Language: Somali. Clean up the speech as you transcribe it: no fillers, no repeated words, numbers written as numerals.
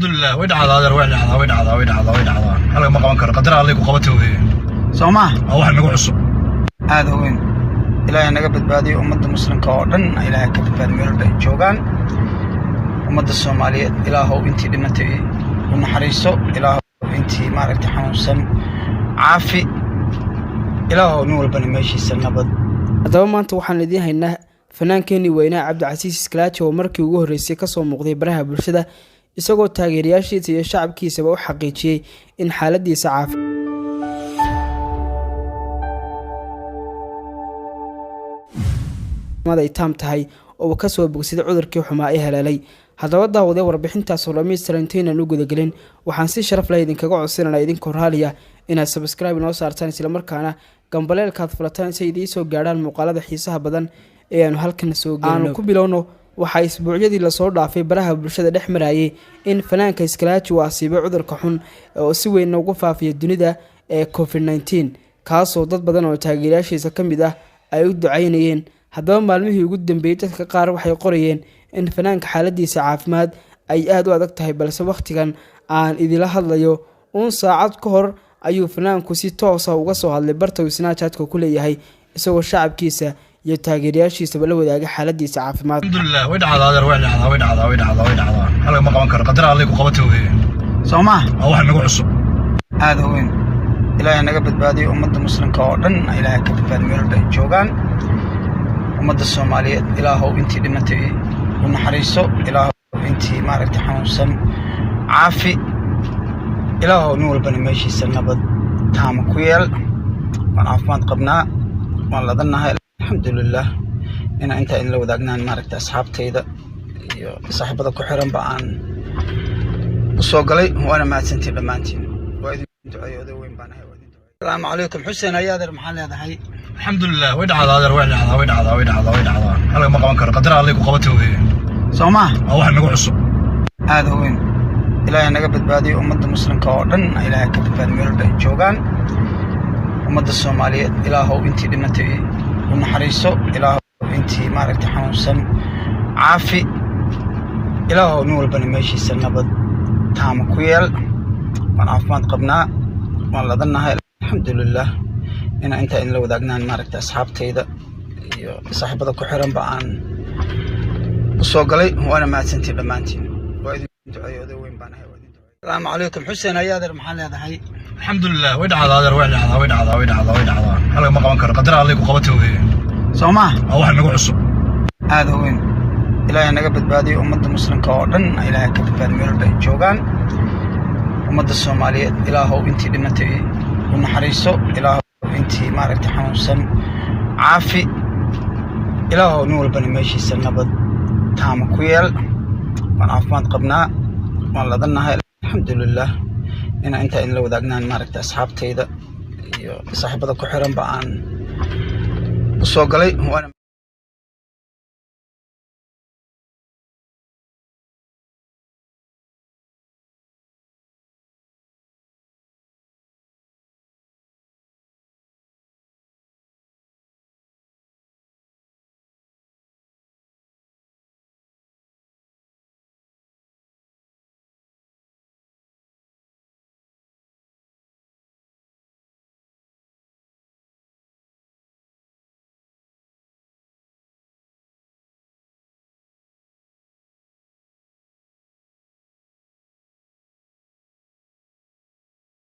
Alxamdulilah, way dhacdaa adeer, way dhacdaa, way dhacdaa, way dhacdaa, way dhacdaa. Halaga ma qaban karo, qadar Alle ku qabata weeye. Soo maha? Waa wax nagu cusub. Aada weyn. Ilaahay naga badbaadiyo. Ummadda muslimka oo dhan Ilaahay ka badbaadiyo meel walba ay joogaan. Ummadda Soomaaliyeed, Ilaahow intii dhimatay u naxariiso, Ilaahow intii maaragtay xanuunsan caafi, Ilaahow nin walbana meeshiisa nabad. Haddaba maanta waxaan idiin haynaa fanaankeenii weynaa Cabdicasiis Iskalaaji oo markii ugu horreysay kasoo muuqday baraha bulshada, isagoo taageerayaashiisa iyo shacabkiisaba u xaqiijiyey in xaaladiisa caafimaad ay taam tahay oo uu kasoo bogsaday cudurkii xumaa ee haleelay. Haddaba daawadee, warbixintaasoo dhammaystiran intaynaan u gudagelin, waxaan si sharaf leh idinkaga codsananaa idinkoo raaliya inaad subscribe inoo saartaan, islamarkaana gambaleelkaad fulataan si ay idiin soo gaadhaan muuqaalada xiisaha badan ee aanu halkan soo gelino. Aanu ku bilowno. Waxaa isbuucyadii lasoo dhaafay baraha bulshada dhex marayay in fanaanka Iskalaaji uu asiibay cudurka xun oo si weyn ugu faafiya dunida ee COVID-19, kaasoo dad badan oo taageerayaashiisa ka mid ah ay u ducaynayeen. Haddaba maalmihii ugu dambeeyey dadka qaar waxay qorayeen in fanaanka xaaladiisa caafimaad ay aada u adag tahay, balse wakhtigan aan idila hadlayo uun saacad ka hor ayuu fanaanku si toosa uga soo hadlay barta uu Snapchatka ku leeyahay, isagoo shacabkiisa iyo taageerayaashiisaba la wadaagay xaaladiisa caafimaad. Alxamdulilah, way dhacdaa adeer, way dhacdaa, way dhacdaa, way dhacdaa, way dhacdaa. Halaga ma qaban karo, qadar Alle ku qabata weeye. Soo maha? Waa wax nagu cusub. Aada weyn. Ilaahay naga badbaadiyo. Ummadda muslimka oo dhan Ilaahay ka badbaadiyo meel walba ay joogaan. Ummadda Soomaaliyeed, Ilaahow intii dhimatay u naxariiso, Ilaahow intii maaragtay xanuunsan caafi, Ilaahow nin walbana meeshiisa nabad taama ku yeel. Waan caafimaad qabnaa, waan ladannahay, alxamdulilah. Inaan intaa idinla wadaagnaan maaragtay asxaabtayda iyo saaxiibada ku xiranba aan u soo galay, waana mahadsantiin dhammaantiin. Waa idin duceeyo, oday weyn baan ahay, waa idin duceeyo. Asalaamu calaykum Xuseen ayaadeer, maxaa leedahay? Alxamdulilah, way dhacdaa adeer, way dhacdaa, way dhacdaa, way dhacdaa, way dhacdaa. Halaga ma qaban karo, qadar Alle ku qabata weeye. Soo maha? Waa wax nagu cusub. Aada weyn. Ilaahay naga badbaadiyo. Ummadda muslimka oo dhan Ilaahay ka badbaadiyo meel walba ay joogaan. Ummadda Soomaaliyeed, Ilaahow intii dhimatay u naxariiso, Ilaahow intii maaragtay xanuunsan caafi, Ilaahow nin walbana meeshiisa nabad taama ku yeel. Waan caafimaad qabnaa, waan ladannahay, alxamdulilah. Inaan intaa idinla wadaagnaan maaragtay asxaabtayda iyo saaxiibada ku xiranba aan u soo galay, waana mahadsantiin dhammaantiin. Waa idin duceeyo, oday weyn baan ahay, waa idin duceeyo. Asalaamu calaykum Xuseen ayaadeer, maxaa leedahay? Alxamdulilah, way dhacdaa adeer, way dhacdaa, way dhacdaa, way dhacdaa, way dhacdaa. Halaga ma qaban karo, qadar Alle ku qabata weeye. Soo maha? Waa wax nagu cusub. Aada weyn. Ilaahay naga badbaadiyo. Ummadda muslimka oo dhan Ilaahay ka badbaadiyo meel walba ay joogaan. Ummadda Soomaaliyeed, Ilaahow intii dhimatay u naxariiso, Ilaahow intii maaragtay xanuunsan caafi, Ilaahow nin walbana meeshiisa nabad taama ku yeel. Waan caafimaad qabnaa, waan ladannahay, alxamdulilah. Inaan intaa idinla wadaagnaan maaragtay asxaabtayda iyo saaxiibada ku xiranba aan u soo galay, waana